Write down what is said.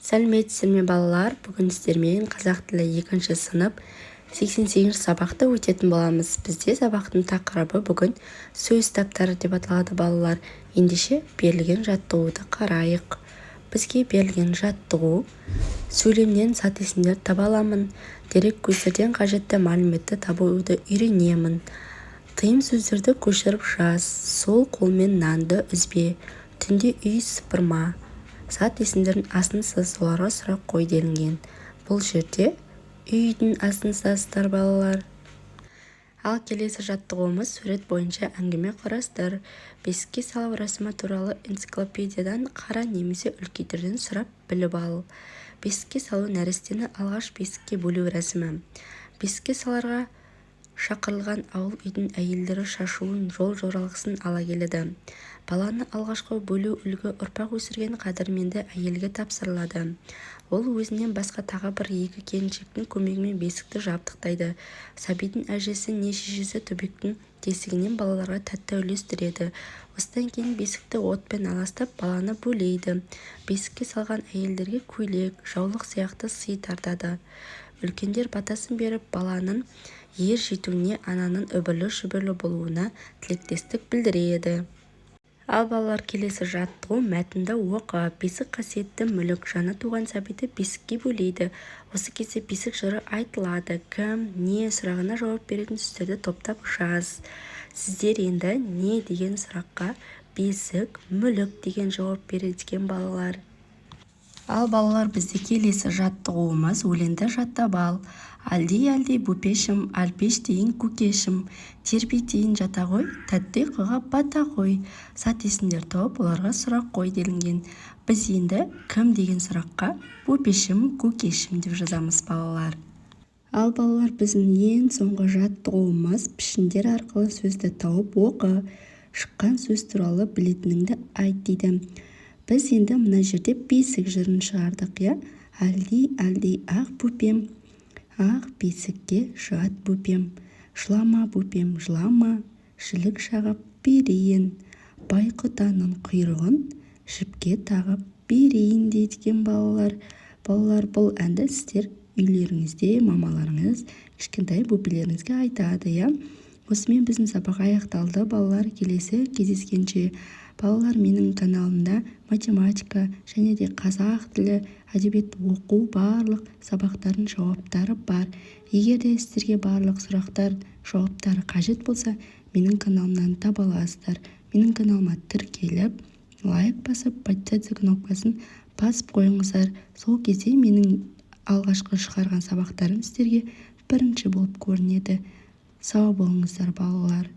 Сәлеметсіздер ме, балалар! Бүгін сіздермен қазақ тілі, екінші сынып, 88-сабақты өтетін боламыз. Бізде сабақтың тақырыбы бүгін «Сөз таптары» деп аталады, балалар. Ендеше, берілген жаттығуды қарайық. Бізге берілген жаттығу: сөйлемнен зат есімдерді таба аламын, дерек көздерден қажетті мәліметті табуды үйренемін. Тыйым сөздерді көшіріп жаз: сол қолмен нанды үзбе, түнде үй сыпырма. Зат есімдердің астын сыз, оларға сұрақ қой делінген. Бұл жерде үйдің астын сызасыздар, балалар. Ал келесі жаттығуымыз: сурет бойынша әңгіме құрастыр. Бесікке салу рәсімі туралы энциклопедиядан қара немесе үлкендерден сұрап біліп ал. Бесікке салу – нәрестені алғаш бесікке бөлеу рәсімі. Бесікке саларға шақырылған ауыл-үйдің әйелдері шашуын, жол-жоралғысын ала келеді. Баланы алғашқы бөлу үлгі ұрпақ өсірген қадірменді әйелге тапсырылады. Ол өзінен басқа тағы бір-екі келіншектің көмегімен бесікті жабдықтайды. Сәбидің әжесі не шешесі түбектің тесігінен балаларға тәтті үлестіреді. Осыдан кейін бесікті отпен аластап, баланы бөлейді. Бесікке салған әйелдерге көйлек, жаулық сияқты сый тартады. Үлкендер батасын беріп, баланың ер жетуіне, ананың үбірлі-шүбірлі болуына тілектестік білдіреді. Ал, балалар, келесі жаттығу: мәтінді оқы. Бесік – қасиетті мүлік. Жаңа туған сәбиді бесікке бөлейді. Осы кезде бесік жыры айтылады. Кім, не сұрағына жауап беретін сөздерді топтап жаз. Сіздер енді не деген сұраққа бесік, мүлік деген жауап береді екен, балалар. Ал, балалар, бізде келесі жаттығуымыз: өлеңді жаттап ал. Әлди-әлди бөпешім, әлпештейін, көкешім, тербетейін, жата ғой, тәтті ұйқыға бата ғой. Зат есімдер тауып, оларға сұрақ қой делінген. Біз енді кім деген сұраққа бөпешім, көкешім деп жазамыз, балалар. Ал, балалар, біздің ең соңғы жаттығуымыз: пішіндер арқылы сөзді тауып оқы, шыққан сөз туралы білетініңді айт дейді. Біз енді мына жерде бесік жырын шығардық, иә. Әлди, әлди, ақ бөпем, ақ бесікке жат, бөпем. Жылама, бөпем, жылама, жілік шағып берейін, байқұтанның құйрығын жіпке тағып берейін дейді екен, балалар. Балалар, бұл әнді сіздер үйлеріңізде мамаларыңыз кішкентай бөпелеріңізге айтады, иә. Осымен біздің сабақ аяқталды, балалар. Келесі кездескенше! Балалар, менің каналымда математика және де қазақ тілі, әдебиет оқу, барлық сабақтардың жауаптары бар. Егер де сіздерге барлық сұрақтар жауаптары қажет болса, менің каналымнан таба аласыздар. Менің каналыма тіркеліп, лайк басып, подписаться кнопкасын басып қойыңыздар. Сол кезде менің алғашқы шығарған сабақтарым сіздерге бірінші болып көрінеді. Сау болыңыздар, балалар!